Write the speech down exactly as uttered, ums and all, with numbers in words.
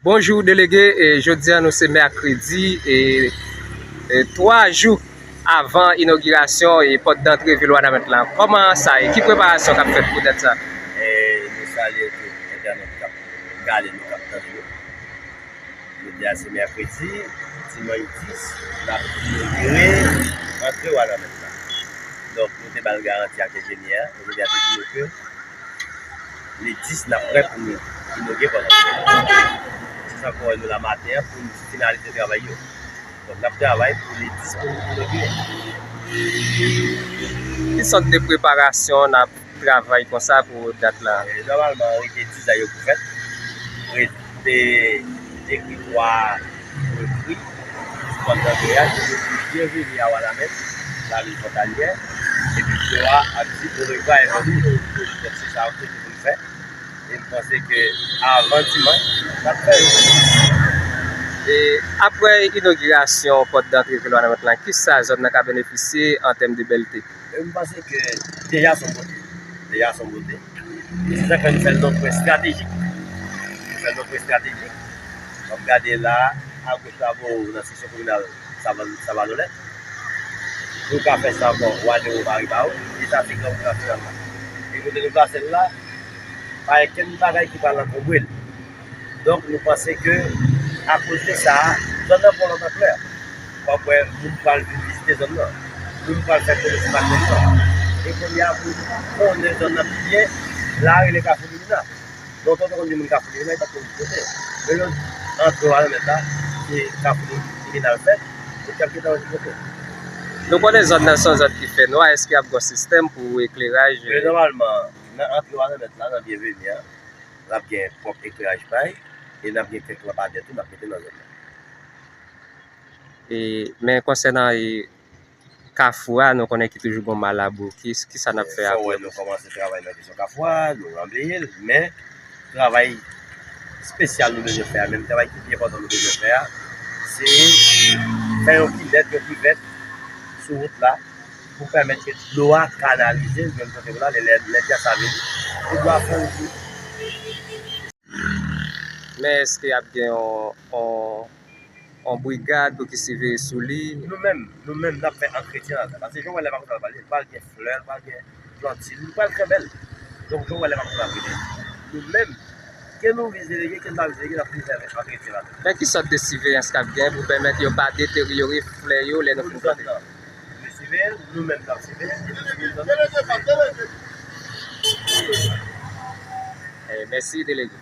Bonjou, delege. E, jodi a, nou se mèkredi, e, e, twa jou avan inogirasyon e pòt dantre vil Wanament lan. Kòman sa ye? Ki preparasyon k ap fèt pou dat sa? E, nou salye tout entènot k ap gade nou, k ap tande nou. Jodi a se mèkredi, dimanch dis, n ap inogire antre Wanament lan. Donk, nou te ba l garanti ak enjenyè a, enjenyè a te di nou ke le dis, n ap prè pou nou inogire pòt. Jis ankò nou la maten an pou n finalize travay yo. Donk, n ap travay pou le dis pou nou inogire. Ki sòt de preparasyon n ap travay konsa pou dat la? E, nòmalman, rete dizay yo pou fèt. Rete ekri twa ekri sou pòt dantre a, ki di Byenveni a Wanament, lavil fwontalyè, epi dlo a ap di Orevwa, Byenveni. Donk, se sa yo ki pou n fè. E m panse ke avan dimanch, n ap fè yo. E apre inogirasyon pòt dantre vil Wanament lan, kisa zòn nan ka benefisye an tèm de bèlte? E m panse ke deja se yon bote. Deja se yon bote. E se sa k fè nou fè l nan pwen estratejik. Nou fè l nan pwen estratejik. W ap gade la, agoch la, bò nan seksyon kominal Savann, Savann Olè. Nou ka fè sa ankò, w ale ou Maribawo. E sa se gran wout nasyonal la. E kote nou plase l la, pa gen kenn bagay ki pral ankonbre l. Donk, nou panse ke, akoz de sa, zòn nan pran lòt anplè. W ap wè, moun pral vin vizite zòn nan. Moun pral fè konesans ak zòn nan. E kounye a, pou konnen zòn nan pi byen, la rele Kafou Limina. Lontan, te konn gen moun Kafou Limina, li pa t konn kote. Men lè antre Wanament la, se Kafou Limina l fèt, e kèk tan li kote. Nou konnen zòn nan se yon zòn ki fè nwa, èske ap gen yon sistèm pou ekleraj? Men nòmalman, nan antre Wanament la, nan Byenveni an, l ap gen pwòp ekleraj pa l, e n ap gen kèk lanpadè tou n ap mete nan zòn nan. E, men konsènan, e, Kafou a, nou konnen ki toujou gen malabou. Ki, kisa n ap fè apre? Fò wè nou kòmanse travay nan kesyon Kafou a, nou ranble l, men travay espesyal nou bezwen fè a, menm travay ki pi enpòtan nou bezwen fè a, se fè yon kilèt, yon kivèt sou wout la, pou pèmèt ke dlo a kanalize, menm kote la, lè, lè, lè pye a sa vini, pou dlo a fè yon Men èske ap gen yon, yon, yon brigad pou ki siveye sou li? Nou menm, nou menm, n ap fè antretyen la. Paske jan w wè lè makout la pale, li pral gen flè, li pral gen planti, li pral trè bèl. Donk, jan w wè lè makout la pale, nou menm, ke nou vin delege, ke n pa vin delege, n ap vin fè antretyen la. Men ki sòt de siveyans k ap gen pou pèmèt yo pa deteryore flè yo lè nou fin plante? Moun zòn nan, yo siveye l, nou menm n ap siveye l, e nou siveye zòn nan. Eh, mèsi, delege.